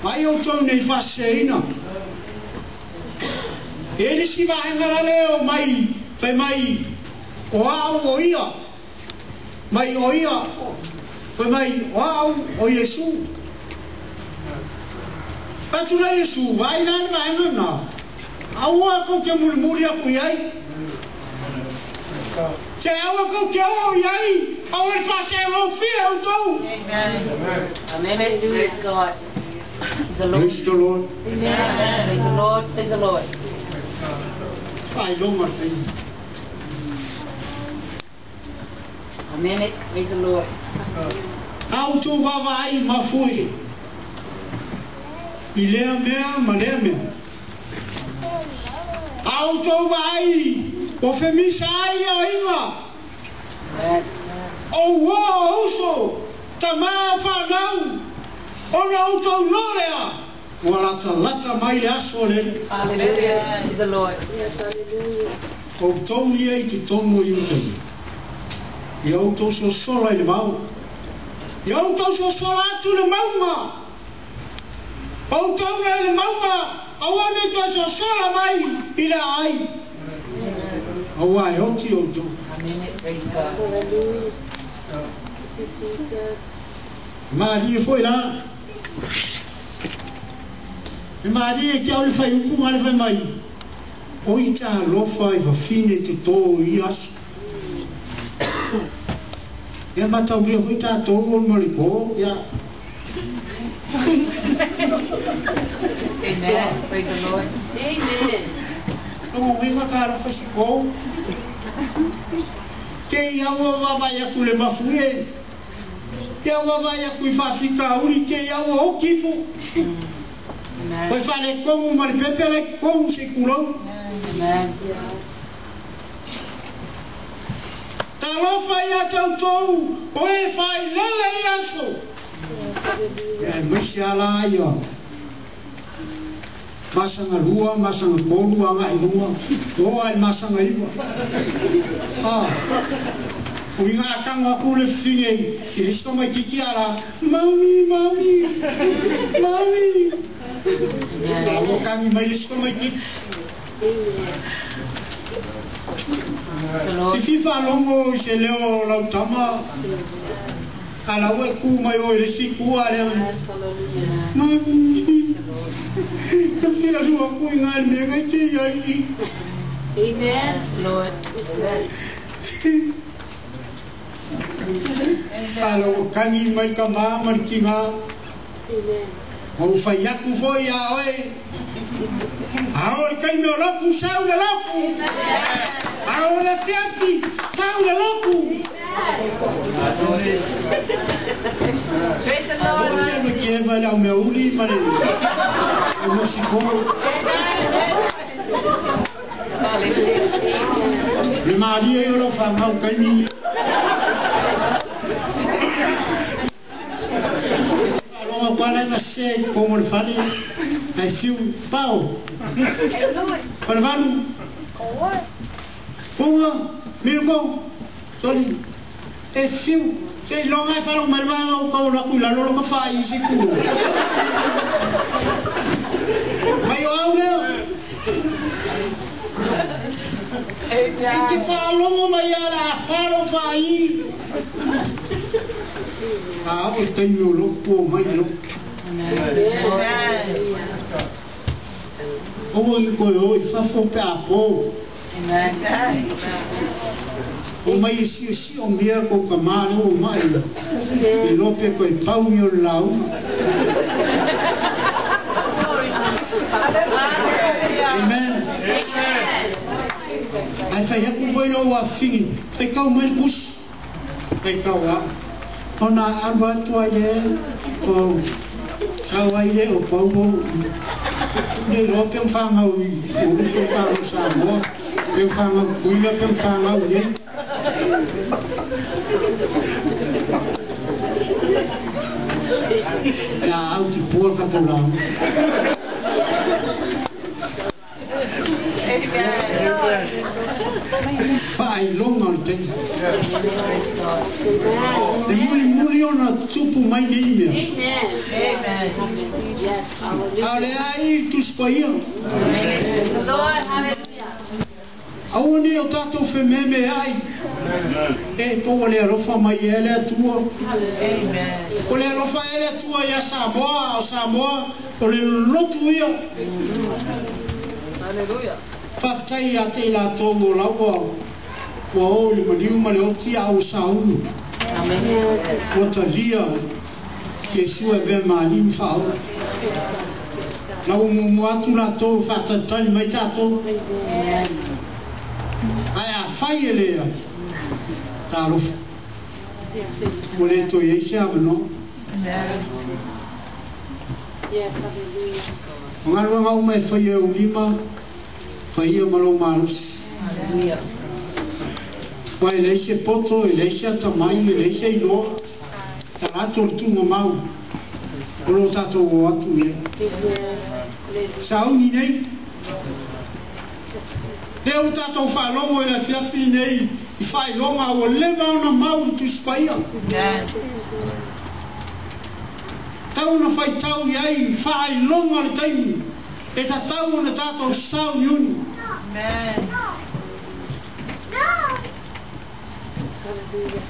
Mai outou nei faaseseina. E le isi vaega la lea o mai fai mai o au o ia. Mai o ia. Fai mai o au o Iesu. Fai atu la Iesu, vaai la le vaega lena. Aua kou te mulimuli aku i ai. Se aua kou te o i ai. Aua le faasegofie outou. Amen. Amen. Praise God. The Lord. Praise the Lord. Amen. Praise the Lord. Praise the Lord. Faailoga le taimi. Amen. Praise the Lord. A outou vaavaai mafue i lea mea ma lea mea. A outou vaai o femisa ai aiga. Amen. O uo o uso, tamā o fanau, ona outou iloa lea, ua latalata mai le aso o le Alii. Hallelujah. Praise the Lord. Outou ia i totonu o Iutaia. Ia outou sosola i le vao. Ia outou sosola atu le mauga. Outou ia i le mauga, aua ne i toe sosola mai i le aai. Aua e oti outou. Amen. Praise God. Malie foi la. E malie ke au le fai upu nga le fai mai. O i talofa i fafine te tō i aso. Ia mataulia foi tātou o mo le pō, ia. Amen. Praise the Lord. Amen. Longa uiga ka alofa si kou. Ke i aua vaavaai atu le mafuie. Ke au vaavaai atu i faafitauli ke i aua oki ifo. Amen. Oe faaletonu ma le pepe la i totonu se i tulou. Amen. Talofa ia te outou o e faailele i aso. Ia aemaise a la ia masaga 2, masaga 3, agai i luga, oo lava i le masaga 9. A, o iga a tago atu le fafine i le isi tamaitiiti a la, Mami, mami, mami. A ua tagi mai le isi tamaitiiti. The Te Lord. fia faalogo i se leo o lau tama, a la ua e ku mai oe i le isi itu a lea. Amen. Mami, The Lord. ka fia alu aku i ngā le mea ngai te iai. Amen. Lord. A la ua tagi mai le tamā ma le tigā. Ma ua fai atu foi iā oe. A o le taimi o loku, sau le loku. A o le afiafi, sau le loku. Praise the O Lord. te ma ke ma le au mea uli ma le au mosiko. Le malie o lau whangau kaimi. Faalogo kwa lai ma se i pomo le fale. Ai fiu pao. Falevalu. Ponga. Milko. Soli. E fiu. Se i longa e whalo mai le vanga o kau raku i lalo lo ka whai i se kuro. Mai o au lea. E te whaalongo mai a la paro whai. A o taimi o loku o mai loku. Amen. O i koe o i fafo pe a pō. Amen. O mai e sio sio mea ko ka māle o mai. E lope koe paungi o le lauga. Amen. Ai fai atu foi lou afafine. Fai kau mai le pusi. Fai kau a. Ona alu atu ai lea o sau ai lea o pau mo le iloa pe whangau i Ulu, pe whangau Samoa, pe whangau Tutuila, pe whangau i ai. La au ti pua ka ko lauga. Faailoga o le taimi. Praise God. E mulimuli ona tupu mai nei mea. Yes. A o le ai i le Tusi Paia. Praise the Lord. Hallelujah. Aua ne i o tatou fememeai. E po ua le alofa mai ea le Atua. Amen. Ua le alofa ea le Atua ia Samoa, a o Samoa o le lolotu ia. Hallelujah. Faafetai ia te i latou o la ua ua o i le maliu ma le oti a ua saulu. Amen. Ua talia Iesu e avea ma Alii ma Faaola. La ua muamua atu latou e faatalitali mai tatou. Amen. Ae afai e leai, talofa. Ua le toe i ai se avanoa. Amen. Yes. Hallelujah. O galuega uma e faia e ou lima, faia ma lou malosi. Hallelujah. Aua e leai se poto, e leai se atamai, e leai se iloa, talaatu o le tuugamau o lo o tatou o atu i ai. Amen. Hallelujah. Sauni nei. Lea ua tatou faalogo i le afiafi lenei i faailoga ua leva ona mau i le Tusi Paia. Amen. Tau ona faitau i ai faailoga o le taimi e tatau ona tatou sauniuni. Amen. Hallelujah.